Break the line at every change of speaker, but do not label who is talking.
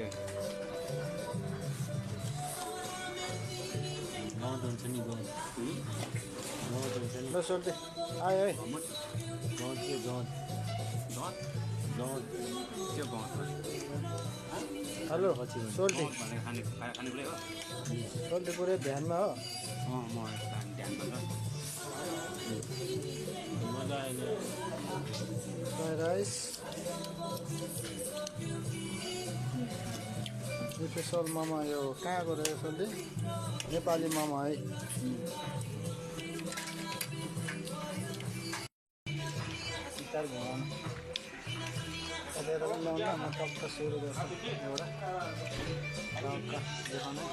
के
गहुँत हुन्छ नि गहुँत गहुँत हुन्छ नि
ल सोल्टी आयो है
गहुँत के गहुँत
गहुँत
गहुँत
के गहुँत
हेलो
पछि
सोल्टी
गहुँत भनेर खाने कुरै हो
सोल्टी पुरै ध्यानमा हो
म ध्यान गरेर
मजा आएन
फ्राई राइस स्पेसल मोमो यो कहाँको रहेछ सोल्टी नेपाली मोमो है गिटार घुमाउनु तपाईँहरू पनि ल्याउनु म टक्क सुरु गर्छु एउटा टक्क देखाउनु